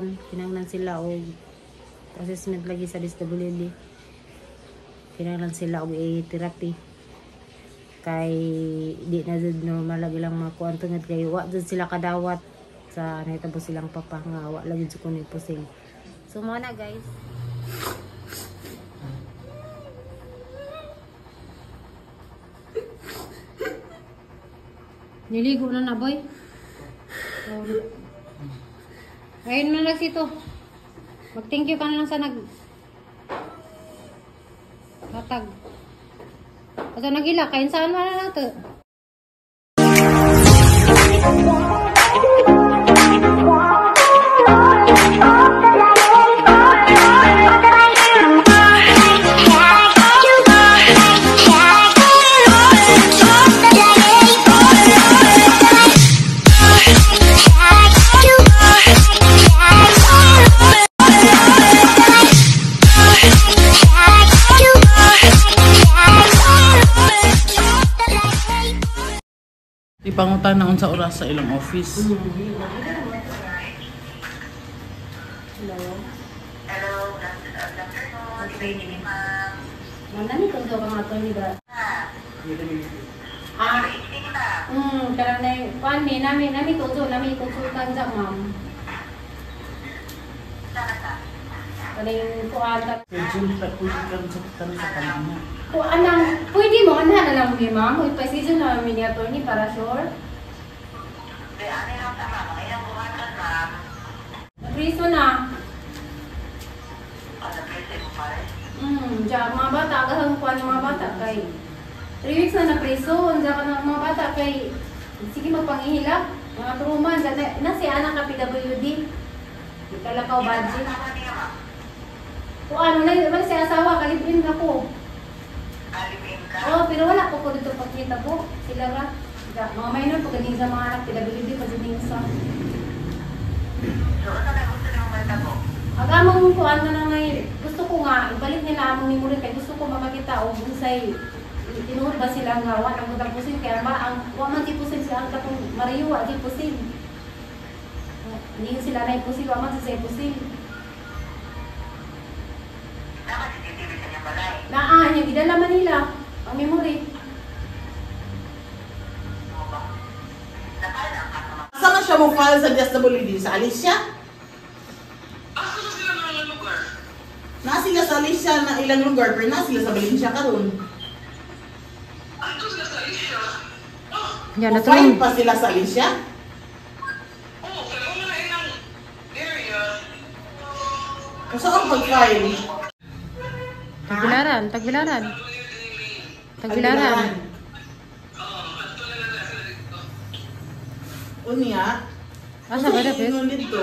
karon, kinahanglan sila og assessment lagi sa DSWD. Kinahanglan sila og therapy. Kay di na jud normal lagi lang mga kuan tungod kay wa jud sila kadawat sa nahitabo silang papa nga wa lagi jud kuno pusil. So mo na guys. Niligo na na boy. Oh. Ayun na lang sito. Mag-thank you ka na lang sa nag hatag. Asa nagila kain saan man na nato. Ipangutan na unsa oras sa ilang office. Hello. Hello, good afternoon. Okay. Ma'am, nani kung sa mga attorney ba? Ah, karang na kuan ni nami nami konsul nami konsultan sa ma'am. Kaning kuan ta Schedule pa pwede karon sa karon sa kanina. Kuan ang pwede mo ana na lang mi ma'am, ipa-schedule na mi ni attorney para sure. Di ani lang sa ma'am, ang iyang buhaton ma'am. Napriso na. O, napriso mo pa rin. Diyan mga bata, agahang kuan mga bata kay 3 weeks na napriso, unsa ka na mga bata kay sige magpangihilak, mga truman na, na si anak ka PWD. Ikalakaw budget. Kuan na man si asawa kalibin ka ko. Kalibin ka? Oh, pero wala ko ko dito pagkita po. Sila ra. Mga minor pag ganing sa mga anak PWD pag ganing sa. So, ano na gusto nimo maltabo? Ang among kuan na lang ngay gusto ko nga ibalik nila among memory kay gusto ko makakita og unsay tinuod ba sila nga wa nang butang pusil kay ma ang wa man di pusil sila ang katong Mario wa di pusil. Hindi sila na pusil, wa man sa pusil. Naka CCTV sa inyong balay. Naa niya gidala Manila ang memory. Asa na siya mo file sa DSWD? Sa Alicia? Asa na sila na lugar? Na sila sa Alicia na ilang lugar pero na sila sa Valencia karon. Ato sila sa Alicia. Oh, Yeah, file pa sila sa Alicia? Oo, kaya mo na ilang area. Kung saan pag-file? Tagbilaran, Tagbilaran. Tagbilaran. Unya? Asa ba dapat? Dito?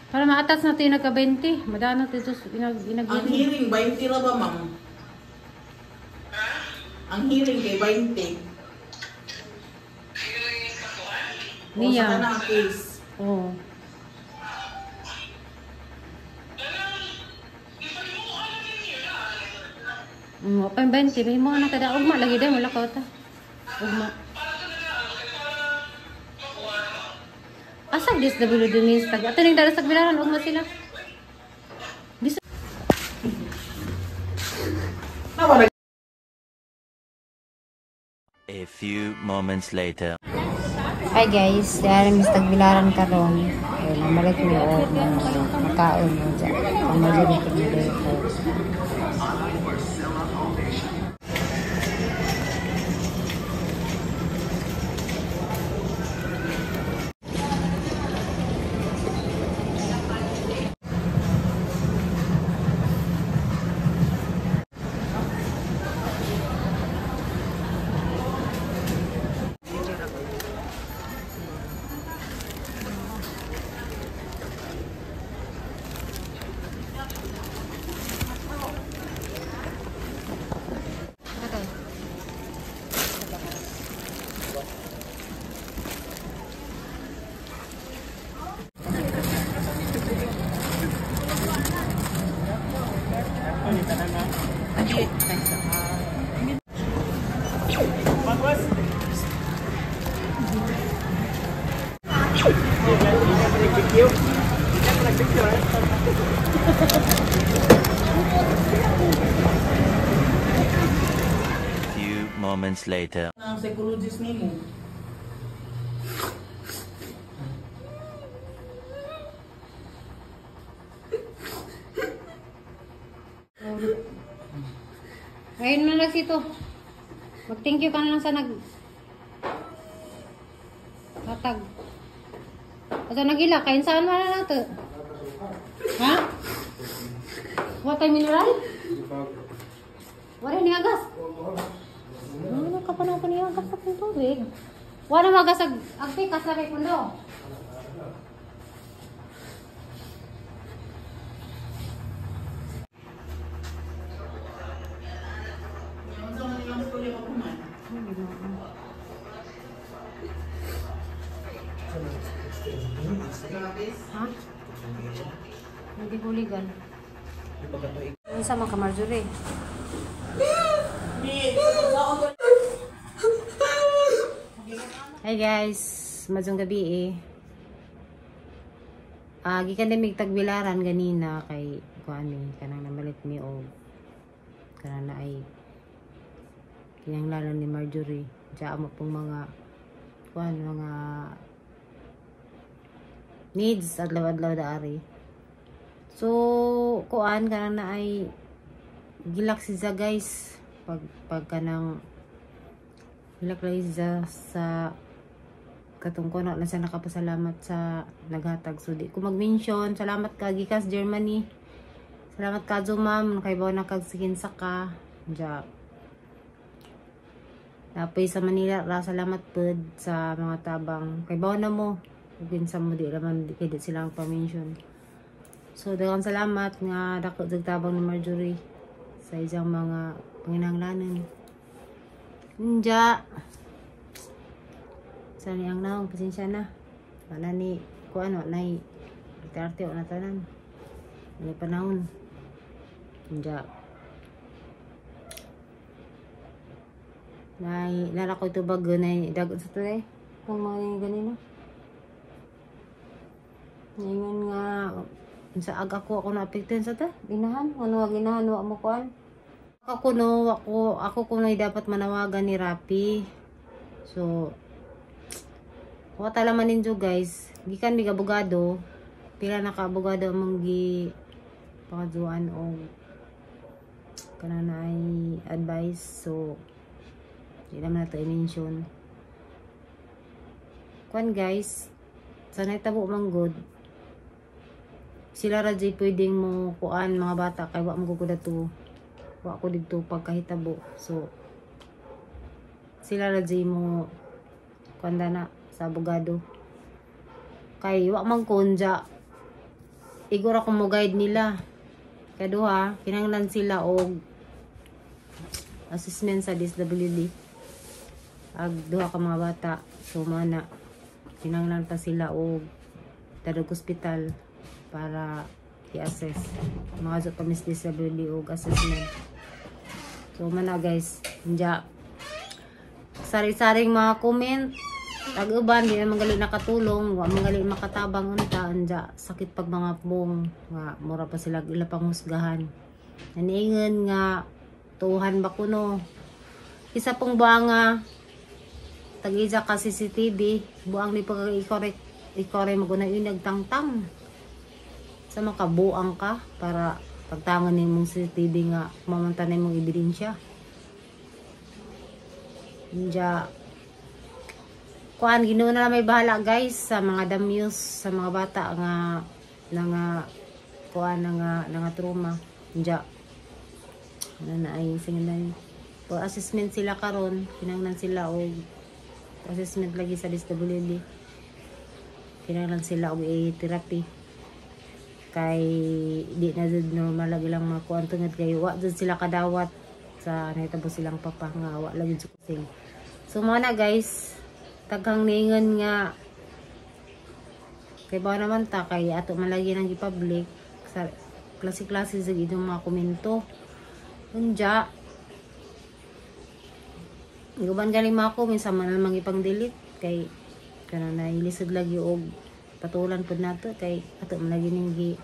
Para ma-attach na ito yung nagka-20. Madaan na ito Ang hearing, 20 ra ba, ma'am? Ang hearing kay 20. Niya. O, sa kanang case. Oo. Pa yung 20. May mga nakada. Ugma lagi dahil. Wala ka ata. Ugma. Asa DSWD means tag. Ato ning dara sa Tagbilaran ugma sila. A few moments later. Hi guys, dahil mis Tagbilaran karon. Ay namalit mi og makaon mo dyan. Pamali ko ni ko. A few moments later. Ang psychologist nimo. Ngayon na lang sito. Mag-thank you ka na lang sa nag hatag. Asa nagila, kain saan wala na to? Ha? What time mineral? Wala ni agas. Ano ka pa na pa niya agas sa tubig? Wala magas ag agpikas na kay pundo. Unsa man ilang storya pa kuman? Ha? Hindi buligan. Ano sa mga Marjorie? Hi guys, madyong gabi eh. Gikan din mig tagbilaran ganina kay kuan ni kanang namalit mi og kanang na ay kinahanglan ni Marjorie. Diya mo pong mga kuan mga needs adlaw-adlaw daari. So kuan kanang na ay gilak si za guys pag kanang gilak lagi si za sa katong kuno na siya nakapasalamat sa naghatag. So di ko mag-mention, salamat ka gikas Germany. Salamat ka jo ma'am, nakaibaw na kag siginsa ka. Diya. Napoy sa Manila ra, salamat pud sa mga tabang. Kaybaw na mo. Ug kinsa mo di raman kay di sila ang pa-mention. So daghang salamat nga dako jud tabang ni Marjorie sa isang mga panginahanglanon. Unja. Sa niyang naong, pasensya na. Wala ni, kuan, wala ni, arte-arte, wala tanan. Wala panahon. Unja. Nay, nara ko ito bago, nay, dagot sa ito eh. Kung mga ganino. Ngayon nga, sa ag ako naapektuhan sa ta. Ginahan, ano nga ginahan, wa mo kuan. Ako no, ako kuno'y dapat manawagan ni Rapi. So, wa talaman ninyo guys, gikan mig abogado, pila na ka abogado among gi pangaduan og kanang naay advice. So, di naman nato i-mention. Kuan guys, sa nahitabo man good, sila ra jay pwedeng mo kuan mga bata kay wa mo gud to. Wa ko didto pagkahitabo. So, sila ra jay mo kuan na sa abogado. Kay wa man konja igor ako mo guide nila. Kaduha, kinahanglan sila og assessment sa DSWD. Ag duha ka mga bata. So mana kinahanglan pa sila og dadog ospital para i-assess. Mga pa mis DSWD og assessment. So mana guys, nja sari-saring mga comment. Tag-uban, di naman gali nakatulong, wa man gali makatabang unta, anja sakit pag mga pong nga mura pa sila ila panghusgahan. Naniingon nga tuhan ba kuno. Isa pong buanga tag-isa ka CCTV, buang ni pag i-correct, i-correct mo guna yun nagtangtang. Sa makabuang ka para pagtangan nimong CCTV nga mamanta na imong ebidensya. Anja kuan Ginoo na lang may bahala guys sa mga damyos, sa mga bata nga nga kuan nga nga trauma. Anja ano na ay singan po assessment sila karon, kinahanglan sila og assessment lagi sa DSWD. Kinahanglan sila og therapy. Kay di na jud normal lagi lang mga kuan tungod kay wa jud sila kadawat sa nahitabo silang papa nga wa lagi jud kusing. So mo na guys, taghang ningon nga kay ba naman ta kay ato man lagi nang gi-public sa klase-klase sa inyong mga komento. Unja guban galing mga comment sa man lang ipang-delete kay kanang nailisod lagi og patulan pud nato kay ato man lagi ning gi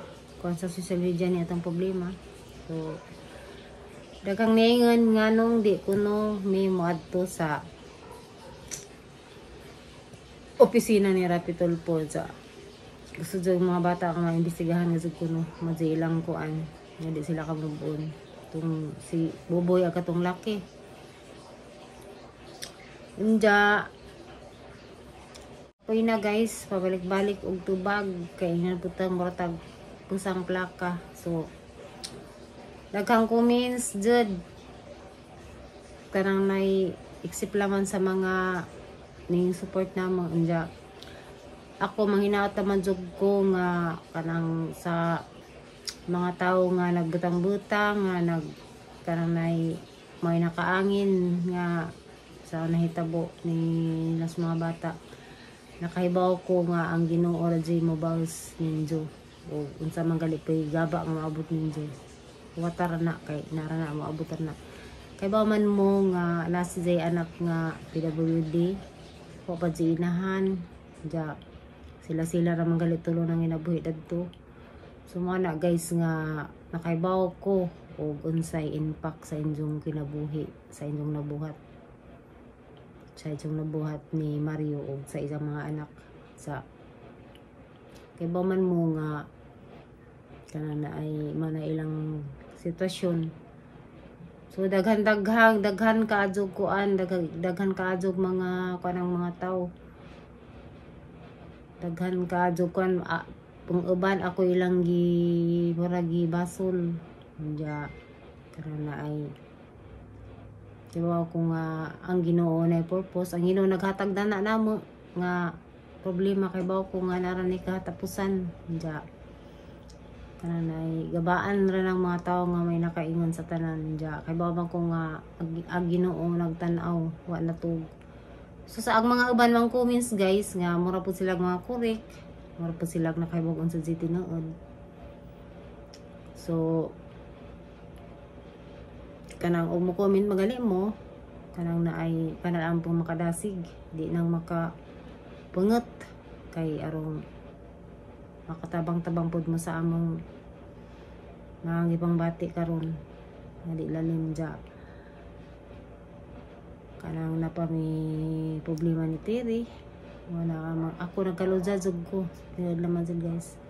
kuan sa social media ni atong problema. So daghang niingon nganong di kuno mi moadto sa opisina ni Rapi Tulfo sa gusto jud mga bata nga maimbestigahan nga jud kuno mo ilang kuan nga di sila ka-move on tung si Buboy ag katong laki. Unja. Uy na guys, pabalik-balik og tubag kay nga putang muratag pusang plaka. So daghang comments jud, kanang nay isip laman sa mga ning support namo. Unja, ako manghinaot man jud ko nga kanang sa mga tao nga nagbutang-butang nga nag kanang nay may nakaangin nga sa nahitabo ni las mga bata. Nakahibaw ko nga ang Ginoo ra jud mobalos ninyo o unsa man gali pay gaba nga maabot ninyo, watar na kay nara na moabot na kay ba man mo nga nasi jay anak nga PWD wa pa jay inahan ja, sila sila ra man gali tulo nang ginabuhi dadto. So mo na guys nga nakaibaw ko og unsay impact sa inyong kinabuhi, sa inyong nabuhat ni Mario og sa isang mga anak sa kay ba man mo nga kana na ay mana ilang sitwasyon. So daghan daghang daghan kaadjog kuan, daghan daghan kaadjog mga kuan ang mga tao, daghan kaadjog kuan. Kung uban ako ilang gi murag gi basol. Unya karon na ay kibaw ko nga ang Ginoo na purpose, ang Ginoo naghatag dana namo nga problema kay baw ko nga nara ni katapusan. Unya kanang ay gabaan ra ng mga tao nga may nakaingon sa tanan. Unya kay baw man ko nga ang Ginoo nagtan-aw, wa natug. So sa ang mga uban mang comments guys nga mura pud sila mga correct, mura pud sila nakahibaw unsa jud tinuod. So kanang og mo comment magali mo kanang na ay panalam pong makadasig, di nang maka pungot kay arong makatabang-tabang pod mo sa among mga gipangbati karon nga di lalim. Ja, kanang napa mi problema ni Terry, wala ako nagkaludya jud ko. Tinuod naman jud guys,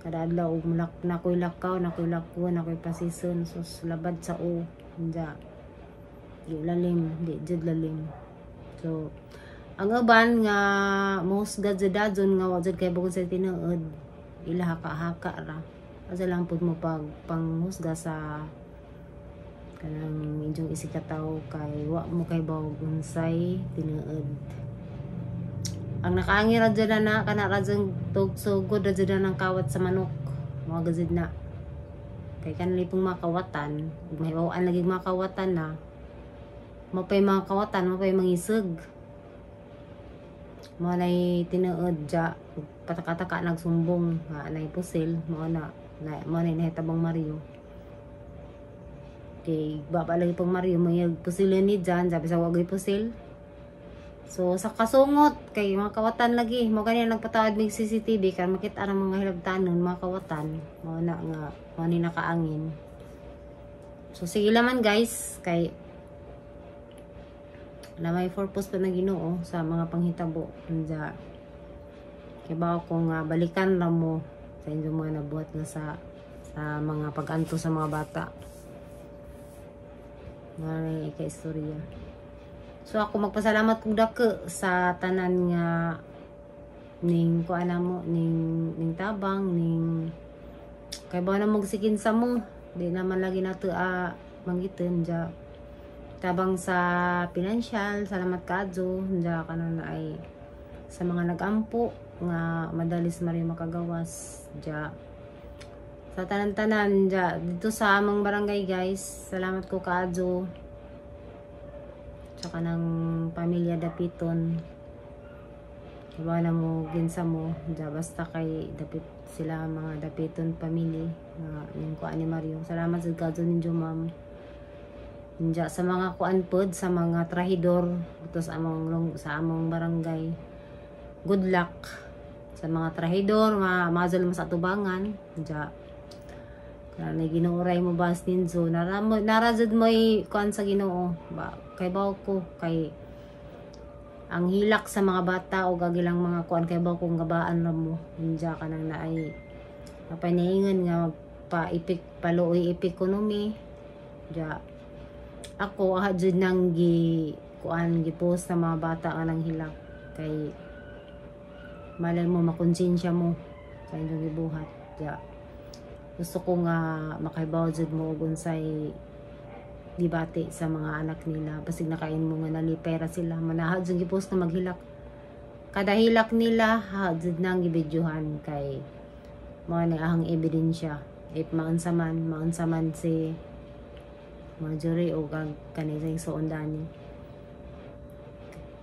kada adlaw og mulak nakoy lakaw, nakoy lakwa, nakoy pasison. Sus, labad sa o. Unya di lalim, di jud lalim. So ang uban nga mohusga jud dadon nga wa jud kay bukod sa tinuod, ila haka-haka ra. Asa lang pud mo pag panghusga sa kanang inyong isikataw kay wa mo kay bawog unsay tinuod. Ang nakaangi ra jud na kana ra jud tug sugod ra jud na ng kawat sa manok, mga gazid na kay kanali pong mga kawatan ug mahibaw-an lagi mga kawatan na mapay mga kawatan, mapay mangisog mo nay tinuod. Ja, pataka-taka nagsumbong nga nay pusil mo na, na mo nay nahitabang Mario kay baba lagi pong Mario may pusil ni Jan sabi sa wagay pusil. So sa kasungot kay mga kawatan lagi mo gani nagpatawad mig CCTV karon makita ang mga hilabtanon, mga kawatan mo na nga mo ni nakaangin. So sige laman guys kay na may purpose pa ng Ginoo sa mga panghitabo. Unya kay bawo ko nga balikan ra mo sa inyong mga nabuhat nga sa mga pag-anto sa mga bata nga ka istorya. So ako magpasalamat kog dako sa tanan nga ning kuan mo ning tabang ning kay ba na magsikin sa mo, di naman lagi nato manggitin. Ja, tabang sa financial, salamat kaadyo. Ja, kanon na ay sa mga nagampo nga madalis Mario makagawas. Ja, sa tanan-tanan ja dito sa among barangay guys, salamat ko kaadyo. Tsaka ng pamilya Dapiton, iba na mo ginsa mo ja, basta kay dapit sila mga Dapiton family nga ning kuan ni Mario. Salamat sa kadyo ninyo, ma'am. Diya sa mga kuan pod, sa mga trahidor dito sa among barangay, good luck. Sa mga trahidor, ma mazal mo sa atubangan. Diya. Kana na Ginoo ray mo bas ninzo. Nara mo nara jud mo'y kuan sa Ginoo. Ba kay baw ko kay ang hilak sa mga bata o gagilang mga kuan kay baw kung gabaan ra mo. Diya kanang naay mapanaingon nga magpa-ipik paluoy ipik ekonomy. Diya ako aha jud nang gi kuan gi-post sa mga bata nga nang hilak kay malay mo makonsensya mo sa inyong gibuhat. Diya gusto ko nga makahibaw jud mo og unsay gibati sa mga anak nila, basig nakain mo nga nalipay ra sila. Manaha jud gi-post nga maghilak, kada hilak nila ha jud nang gibidyohan kay mao ni ahang ebidensya if maunsa man si Marjorie o kag kani sa igsuon dani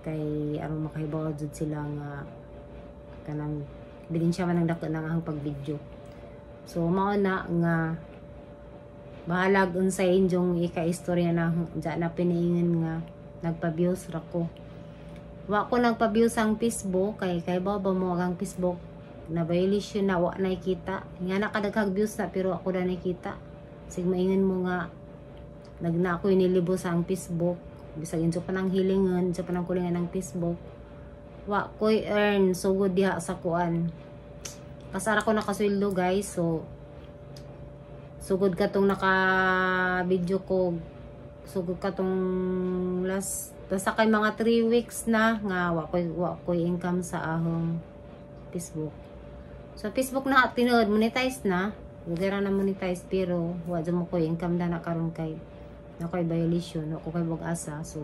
kay aron makahibaw jud sila nga kanang ebidensya man ang dako ng ahang pag-video. So mao na nga bahalag unsay inyong ika-istorya na dya na piniingon nga nagpa-views ra ko. Wa ko nagpa-views ang Facebook kay kay ba ba mo ang Facebook na violation na wa nakita nga nakadaghag views na pero ako na nakita. Sig maingon mo nga nagna ako inilibo sa ang Facebook, bisag inso pa nang hilingon sa pa nang kulingan ng Facebook, wa ko'y earn sugod diha sa kuan. Kasara ko nakasweldo, guys. So sugod ka tong naka video ko, sugod ka tong last, basta kay mga 3 weeks na nga wa ko'y income sa ahong Facebook. So Facebook na tinuod monetize na, wala na monetize, pero wa jud mo ko'y income na karon kay na ko'y violation wa ko kay asa. So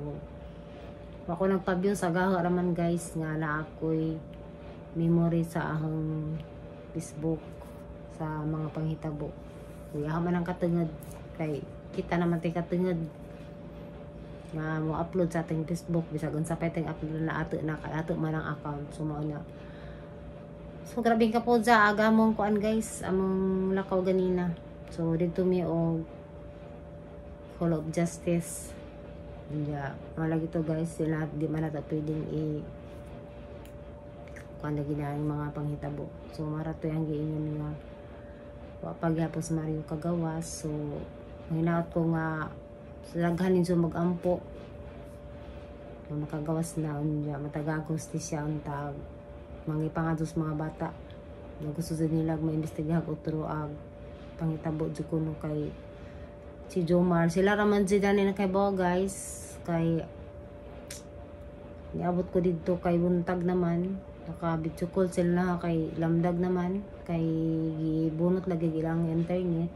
wa ko nagpa-view sa gaho raman, guys, nga na ako'y memory sa ahong Facebook sa mga panghitabo. Kuya man ang katungod kay kita naman tay katungod nga mo upload sa ating Facebook bisag unsa pa ating upload na ato na kay ato man ang account. So mao na. So grabe ka po dya aga mong kuan, guys, among lakaw ganina. So dito mi og Hall of Justice. Yeah, malagi to, guys, sila di man nato pwedeng i kuan lagi na ang mga panghitabo. So mara to yung giingon nga wa pagyapos si Mario kagawas. So hinaot ko nga sa daghan ninyo magampo nga makagawas na, unya matagaan hustisya unta mangipangadto sa mga bata nga gusto jud nila maimbestigahan otro ag panghitabo jud kuno kay si Jomar. Sila raman jud ani nakaibaw, guys, kay niabot ko didto kay buntag naman, naka video call sila na kay lamdag naman kay gibunot lagi ilang internet.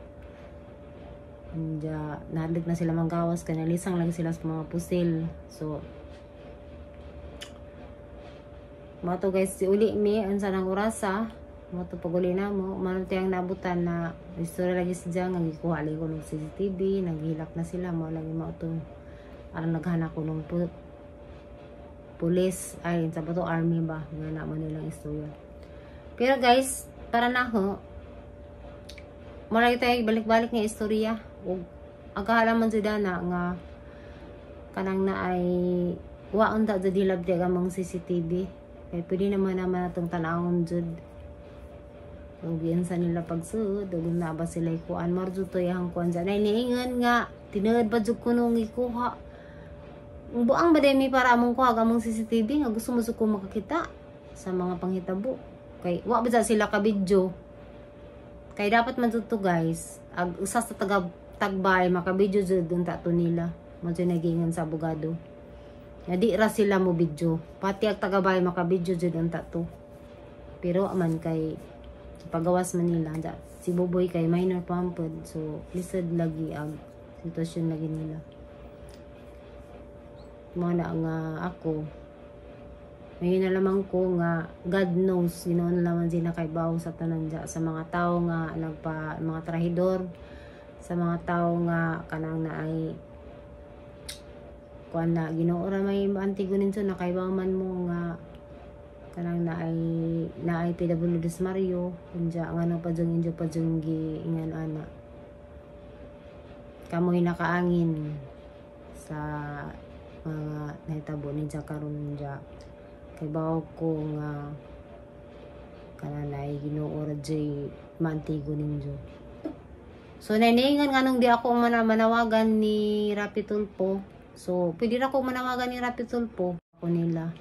Unya nahadlok na sila manggawas kay nalisang lagi sila sa mga pusil. So mao to, guys, si uli mi unsa nang orasa mo to pag uli na mo mano ang nabutan na istorya lagi si nga gikuha lagi ko ng CCTV, naghilak na sila. Mao lagi mao to aron naghanak ko ng pulis ay sa ba to, army ba nga na mo nilang istorya. Pero guys, para na ako mo lagi tayo balik-balik nga istorya ug agahalaman si Dana nga kanang na ay wa unta jud hilabti ang among CCTV kay pwede naman naman atong tan-awon jud ug sa nila pagsuod ug na ba sila ikuan mar jud to yang kuan sa nay niingon nga tinuod ba jud kuno ikuha. Buang ba mi para among kuha among CCTV nga gusto mo jud ko makakita sa mga panghitabo kay wa ba sila ka video kay dapat man jud to, guys, ag usa sa taga tagbay maka-video jud unta to nila. Mo jud nagingon sa abogado nga di ra sila mo video, pati ag tagabay maka-video jud unta to. Pero man kay pagawas man nila si Buboy kay minor pa man pod, so lisod lagi ang sitwasyon lagi nila. Mo na nga ako ngayon na lamang ko nga God knows, Ginoo na lamang din nakaibaw sa tanan dya, sa mga tao nga nagpa mga trahidor, sa mga tao nga kanang na ay kuan na Ginoo ra may antigo ninyo, nakaibaw man mo nga kanang na ay PWD Mario unya ngano pa jung injo pa jung gi ingan ana kamoy nakaangin sa mga nahitabo ni karon dya. Kay bawo ko nga Kananay Ginoo ra jay maantigo ninyo. So naningan nganong di ako manawagan ni Rapi Tulfo. So pwede ra ko manawagan ni Rapi Tulfo ako nila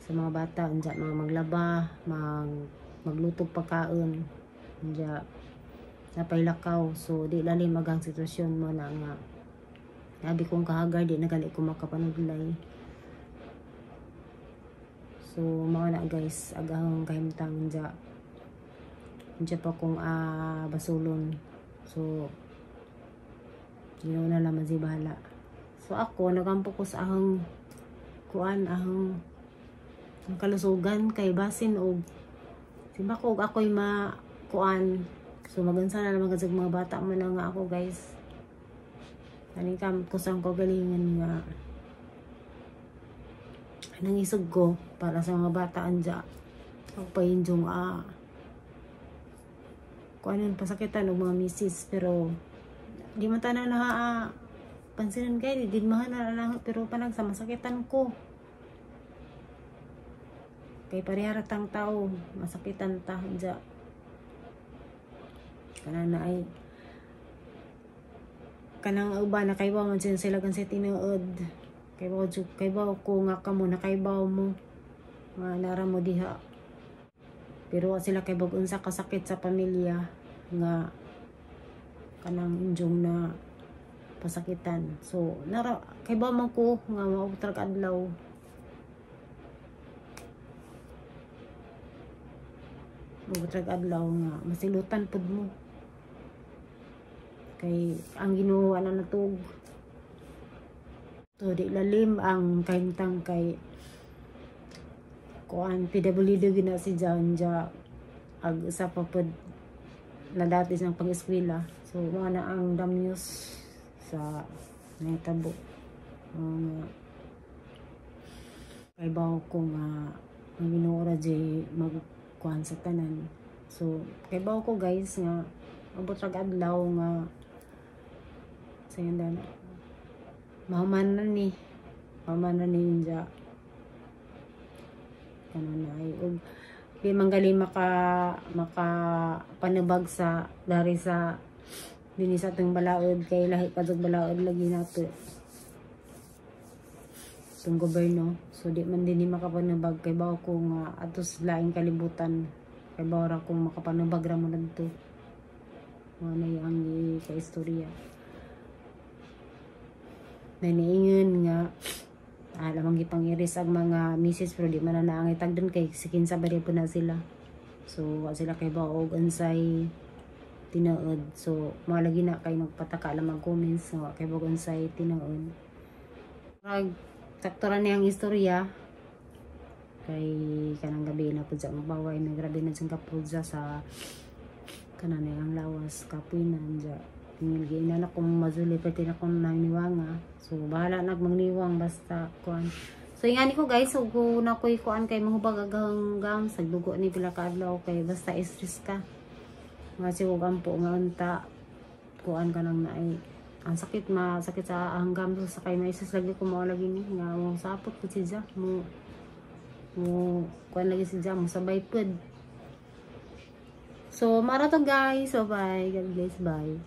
sa mga bata unja mga maglaba, maglutog pagkaon unja napailakaw. So di lalim magang sitwasyon mo na nga abi kong kahagar di nagali ko makapanudlay. So mao na guys, agahong kahimtang unja unja pa kong basulon. So Ginoo na naman si bahala. So ako nagampo ko sa ahong kuan, ahong ang kalusugan kay basin og simba ko og ako'y ma kuan. So magunsa na naman kasi mga bata man na nga ako guys. Ani kam kusang ko galingan nga nangisog ko para sa mga bata anja. Ako pa yung kuan pasakitan og mga misis, pero di man tanan na pansinan kay di man na, pero panag sa masakitan ko. Kay parehara tang tao, masakitan ta dya. Kanang na ay kanang uban na kaybaw man sila kan sa tinuod. Kaybaw kaybaw ko nga kamo nakaybaw mo nga nara mo diha. Pero sila kay bag unsa kasakit sa pamilya nga kanang injong na pasakitan. So nara kaybaw man ko nga maotrag adlaw. Maotrag adlaw nga masilutan pud mo. Kay ang Ginoo na natug. So di lalim ang kahimtang kay kuan PWD gina si Janja ag usa pa pud na dati siyang pag-eskwela. So mao na ang damyos sa nahitabo. Kay bawo ko nga ang Ginoo ra jay magkuan sa tanan. So kay bawo ko guys nga abot rag adlaw nga sa yun mahuman na ni ninja kananay og di man gali maka panubag sa dari sa dinhi sa atong balaod kay lahi pa jud balaod lagi nato itong gobyerno. So di man dinhi makapanubag kay bawo ko nga atos laing kalibutan kay bawo ra kung makapanubag ra mo ngadto. Mao na ang kaistorya. Naniingon nga alamang gipangiris ang mga misis pero di man na naangay tagdon kay sikin sa bari po na sila. So wa sila kay baog unsay tinuod. So mao lagi na kay nagpataka lamang comments nga kay baog unsay tinuod. Rag sakto ra niyang istorya kay kanang gabi na pud sa magbaway na grabe na siyang kapudza sa kanan ang lawas kapoy na anja. Tingil na na kung mazuli pwede na kung naniwanga. So bahala na magniwang basta kuan. So ingani ko guys, so go na koy kuan kay mahubag hanggang sa dugo ni pila ka adlaw kay basta stress ka. Nga siwog ampo nga unta kuan ka nang naay. Ang sakit masakit sa hanggang sa kay may stress lagi ko mao lagi ni nga mo sapot pud siya mo mo kuan lagi siya mo sabay pud. So mara to guys. So bye. God bless. Bye.